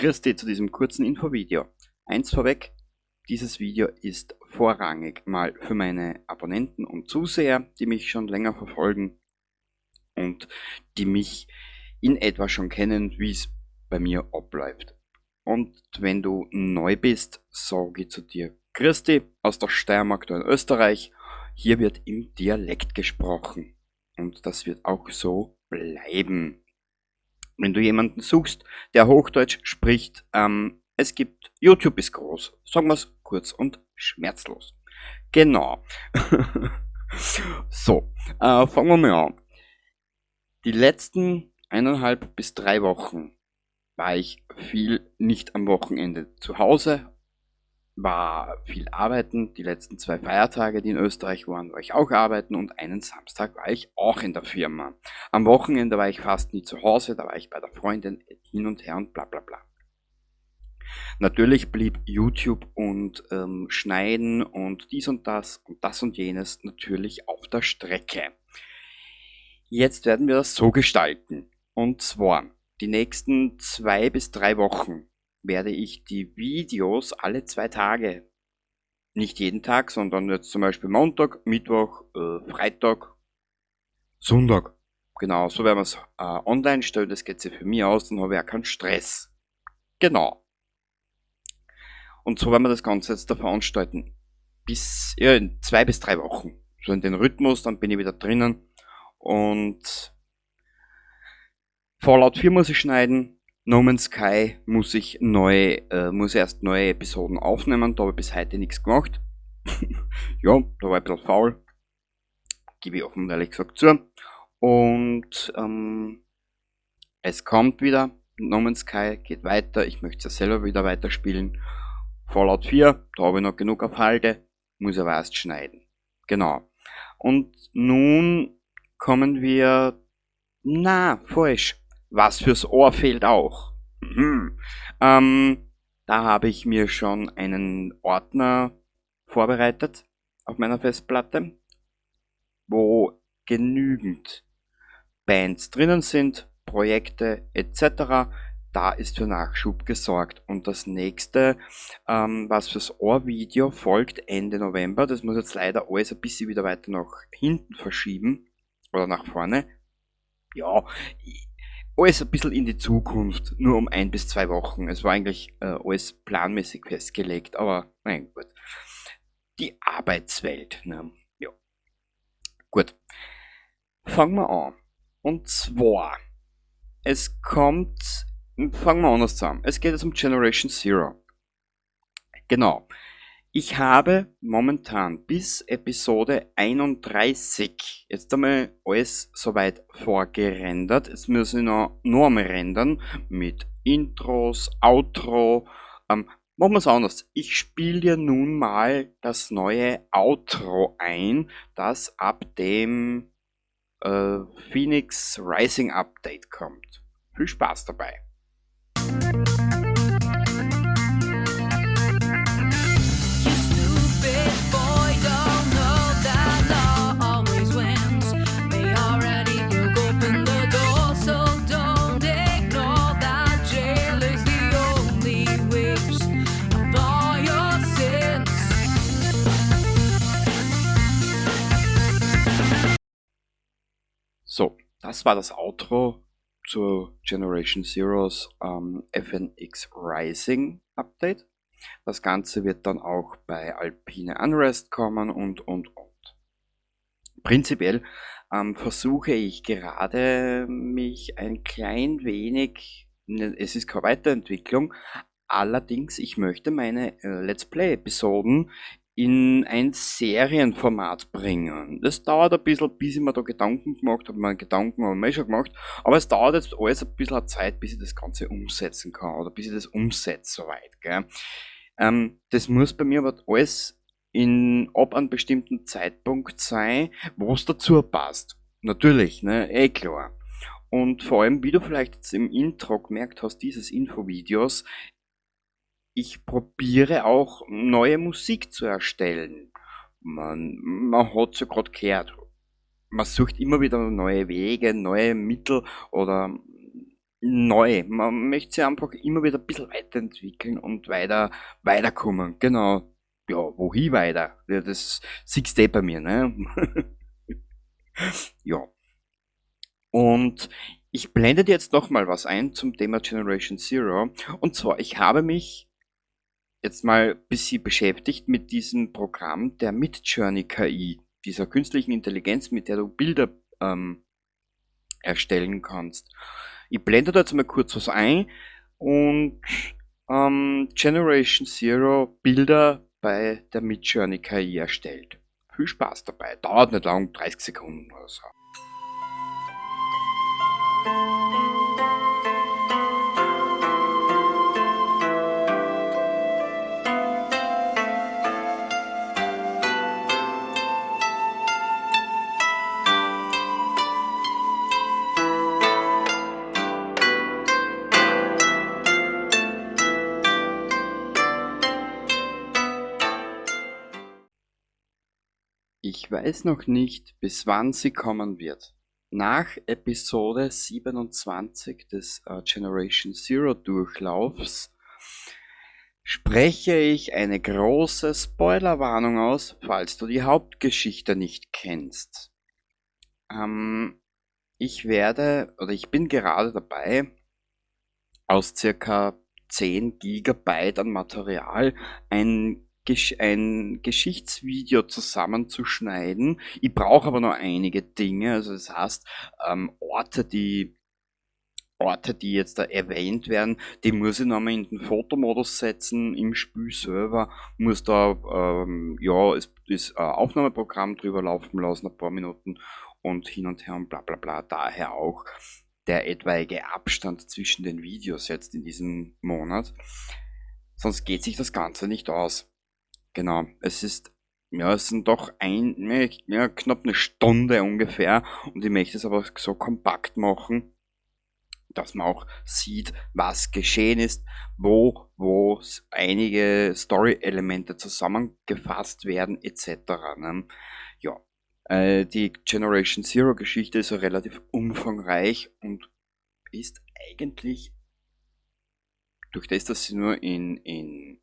Christi zu diesem kurzen Infovideo. Eins vorweg, dieses Video ist vorrangig mal für meine Abonnenten und Zuseher, die mich schon länger verfolgen und die mich in etwa schon kennen, wie es bei mir abläuft. Und wenn du neu bist, sage ich zu dir Christi aus der Steiermark da in Österreich. Hier wird im Dialekt gesprochen und das wird auch so bleiben. Wenn du jemanden suchst, der Hochdeutsch spricht, es gibt, YouTube ist groß, sagen wir's kurz und schmerzlos. Genau. So, fangen wir mal an. Die letzten 1,5 bis 3 Wochen war ich viel nicht am Wochenende zu Hause, war viel arbeiten. Die letzten 2 Feiertage, die in Österreich waren, war ich auch arbeiten und einen Samstag war ich auch in der Firma. Am Wochenende war ich fast nie zu Hause, da war ich bei der Freundin hin und her und bla bla bla. Natürlich blieb YouTube und Schneiden und dies und das und das und jenes natürlich auf der Strecke. Jetzt werden wir das so gestalten. Und zwar die nächsten 2 bis 3 Wochen werde ich die Videos alle 2 Tage, nicht jeden Tag, sondern jetzt zum Beispiel Montag, Mittwoch, Freitag, Sonntag. Genau, so werden wir's online stellen, das geht sich für mich aus, dann habe ich auch keinen Stress. Genau. Und so werden wir das Ganze jetzt da veranstalten. Bis, ja, in 2 bis 3 Wochen. So in den Rhythmus, dann bin ich wieder drinnen. Und Fallout 4 muss ich schneiden. No Man's Sky muss ich muss erst neue Episoden aufnehmen, da habe ich bis heute nichts gemacht. Ja, da war ich ein bisschen faul. Gebe ich offen und ehrlich gesagt zu. Und es kommt wieder, No Man's Sky geht weiter, ich möchte es ja selber wieder weiterspielen. Fallout 4, da habe ich noch genug auf Halde, muss aber erst schneiden. Genau. Und nun kommen wir, na, falsch. Was fürs Ohr fehlt auch. Da habe ich mir schon einen Ordner vorbereitet auf meiner Festplatte, wo genügend Bands drinnen sind, Projekte et cetera. Da ist für Nachschub gesorgt. Und das nächste, was fürs Ohr-Video folgt Ende November, das muss jetzt leider alles ein bisschen wieder weiter nach hinten verschieben oder nach vorne. Ja, alles ein bisschen in die Zukunft, nur um 1 bis 2 Wochen. Es war eigentlich alles planmäßig festgelegt, aber nein, gut. Die Arbeitswelt, ne? Ja. Gut. Fangen wir an. Und zwar, es kommt, fangen wir anders an. Es geht jetzt um Generation Zero. Genau. Ich habe momentan bis Episode 31 jetzt einmal alles soweit vorgerendert. Jetzt muss ich noch einmal rendern mit Intros, Outro. Machen wir's anders. Ich spiele dir nun mal das neue Outro ein, das ab dem Fenyx Rising Update kommt. Viel Spaß dabei. So, das war das Outro zu Generation Zeros FNX Rising Update. Das Ganze wird dann auch bei Alpine Unrest kommen und, und, und. Prinzipiell versuche ich gerade mich ein klein wenig, ne, es ist keine Weiterentwicklung, allerdings ich möchte meine Let's Play Episoden in ein Serienformat bringen. Das dauert ein bisschen, bis ich mir da Gedanken gemacht habe. Meine Gedanken habe ich mir schon gemacht, aber es dauert jetzt alles ein bisschen Zeit, bis ich das Ganze umsetzen kann oder bis ich das umsetze soweit. Gell? Das muss bei mir aber alles ab einem bestimmten Zeitpunkt sein, wo es dazu passt. Natürlich, ne? Eh klar. Und vor allem, wie du vielleicht jetzt im Intro gemerkt hast, dieses Infovideos, ich probiere auch neue Musik zu erstellen. Man hat's ja grad gehört. Man sucht immer wieder neue Wege, neue Mittel oder neu. Man möchte sich einfach immer wieder ein bisschen weiterentwickeln und weiterkommen. Genau. Ja, wohin weiter? Ja, das siehst du eh bei mir, ne? Ja. Und ich blende dir jetzt nochmal was ein zum Thema Generation Zero. Und zwar, ich habe mich jetzt mal ein bisschen beschäftigt mit diesem Programm der Midjourney KI, dieser künstlichen Intelligenz, mit der du Bilder erstellen kannst. Ich blende da jetzt mal kurz was ein und Generation Zero Bilder bei der Midjourney KI erstellt. Viel Spaß dabei. Dauert nicht lang, 30 Sekunden oder so. Ich weiß noch nicht, bis wann sie kommen wird. Nach Episode 27 des Generation Zero Durchlaufs spreche ich eine große Spoilerwarnung aus, falls du die Hauptgeschichte nicht kennst. Ich werde, oder ich bin gerade dabei, aus circa 10 Gigabyte an Material ein Geschichtsvideo zusammenzuschneiden. Ich brauche aber noch einige Dinge, also das heißt, Orte, die jetzt da erwähnt werden, die muss ich nochmal in den Fotomodus setzen, im Spielserver, muss da ja, das Aufnahmeprogramm drüber laufen lassen, ein paar Minuten und hin und her und bla bla bla. Daher auch der etwaige Abstand zwischen den Videos jetzt in diesem Monat. Sonst geht sich das Ganze nicht aus. Genau, es ist, ja, es sind doch knapp eine Stunde ungefähr und ich möchte es aber so kompakt machen, dass man auch sieht, was geschehen ist, wo einige Story-Elemente zusammengefasst werden, et cetera, ne? Ja, die Generation Zero Geschichte ist ja relativ umfangreich und ist eigentlich, durch das, dass sie nur in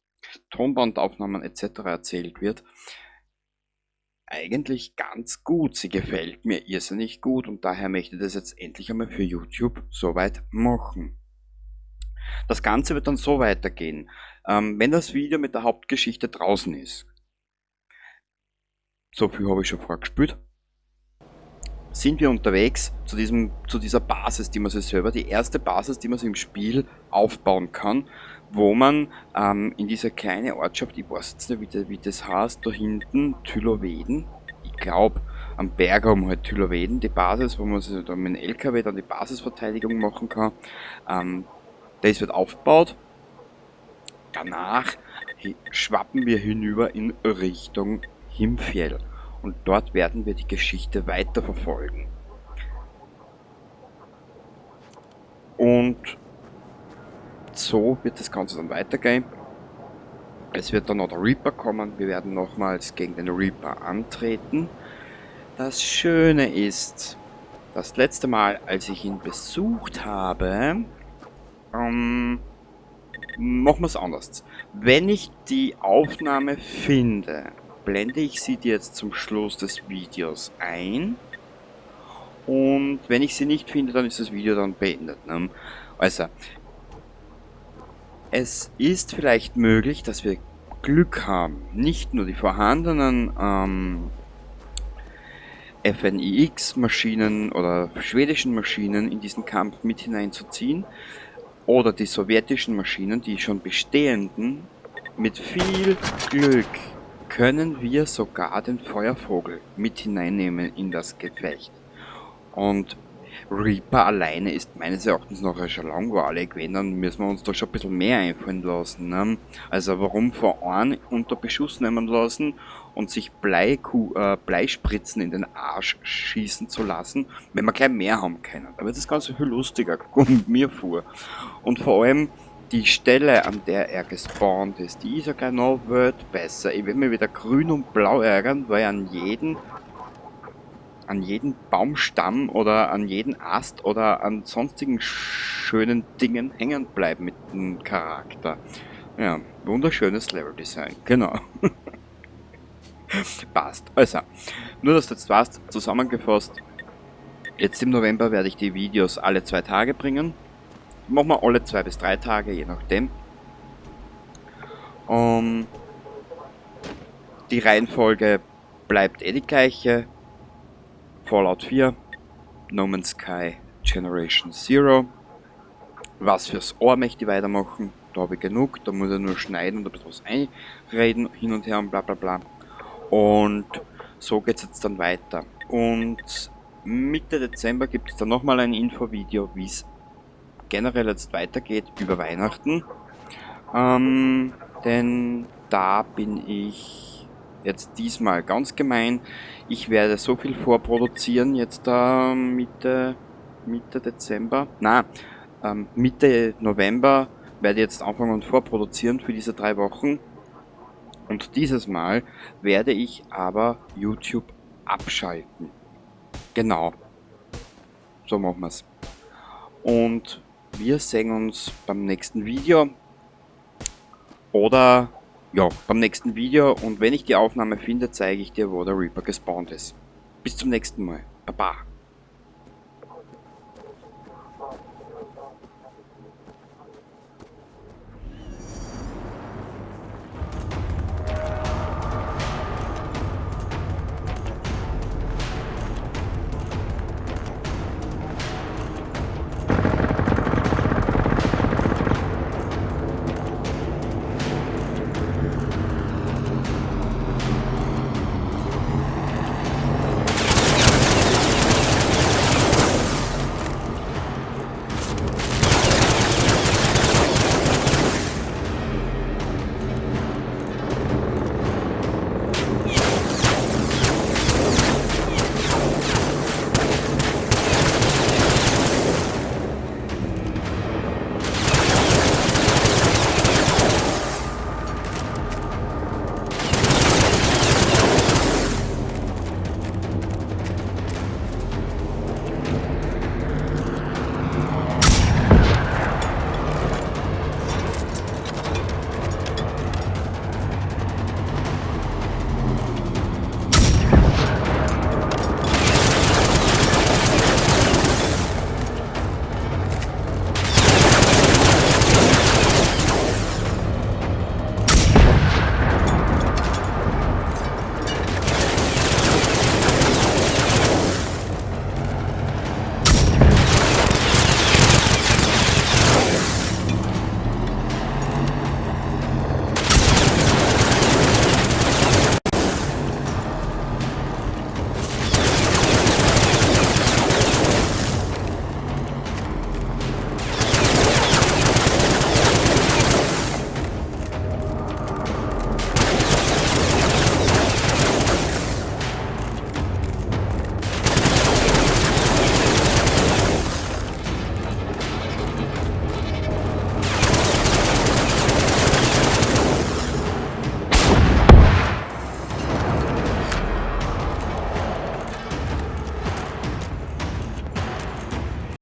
Tonbandaufnahmen et cetera erzählt wird, eigentlich ganz gut. Sie gefällt mir irrsinnig gut und daher möchte ich das jetzt endlich einmal für YouTube soweit machen. Das Ganze wird dann so weitergehen, wenn das Video mit der Hauptgeschichte draußen ist. So viel habe ich schon vorgespielt. Sind wir unterwegs zu dieser Basis, die man sich selber, die erste Basis, die man sich im Spiel aufbauen kann, wo man in dieser kleine Ortschaft, ich weiß jetzt nicht, wie das heißt, da hinten, Tyloveden, ich glaub, am Berg haben halt Tyloveden, die Basis, wo man sich dann mit dem LKW dann die Basisverteidigung machen kann. Das wird aufgebaut. Danach schwappen wir hinüber in Richtung Himfjäll. Und dort werden wir die Geschichte weiterverfolgen. Und so wird das Ganze dann weitergehen. Es wird dann noch der Reaper kommen. Wir werden nochmals gegen den Reaper antreten. Das Schöne ist, das letzte Mal, als ich ihn besucht habe, machen wir's anders. Wenn ich die Aufnahme finde, blende ich sie dir jetzt zum Schluss des Videos ein. Und wenn ich sie nicht finde, dann ist das Video dann beendet. Ne? Also, es ist vielleicht möglich, dass wir Glück haben, nicht nur die vorhandenen FNIX-Maschinen oder schwedischen Maschinen in diesen Kampf mit hineinzuziehen, oder die sowjetischen Maschinen, die schon bestehenden. Mit viel Glück können wir sogar den Feuervogel mit hineinnehmen in das Gefecht. Und Reaper alleine ist meines Erachtens noch schon langweilig, wenn, dann müssen wir uns da schon ein bisschen mehr einfallen lassen. Ne? Also warum vor einen unter Beschuss nehmen lassen und sich Bleispritzen in den Arsch schießen zu lassen, wenn wir gleich mehr haben können. Da wird das Ganze viel lustiger, kommt mir vor. Und vor allem die Stelle, an der er gespawnt ist, die ist ja gleich noch weltbesser. Ich will mich wieder grün und blau ärgern, weil an jeden An jeden Baumstamm oder an jeden Ast oder an sonstigen schönen Dingen hängen bleiben mit dem Charakter. Ja, wunderschönes Leveldesign, genau. Passt. Also, nur dass du jetzt weißt, zusammengefasst, jetzt im November werde ich die Videos alle 2 Tage bringen. Machen wir alle 2 bis 3 Tage, je nachdem. Die Reihenfolge bleibt eh die gleiche. Fallout 4, No Man's Sky, Generation Zero. Was fürs Ohr möchte ich weitermachen, da habe ich genug, da muss ich nur schneiden und ein bisschen was einreden, hin und her und bla bla bla. Und so geht's jetzt dann weiter. Und Mitte Dezember gibt es dann nochmal ein Infovideo, wie es generell jetzt weitergeht über Weihnachten. Denn da bin ich jetzt diesmal ganz gemein. Ich werde so viel vorproduzieren jetzt da Mitte Dezember. Na, Mitte November werde ich jetzt anfangen und vorproduzieren für diese 3 Wochen. Und dieses Mal werde ich aber YouTube abschalten. Genau. So machen wir's. Und wir sehen uns beim nächsten Video. Oder, ja, beim nächsten Video. Und wenn ich die Aufnahme finde, zeige ich dir, wo der Reaper gespawnt ist. Bis zum nächsten Mal. Baba.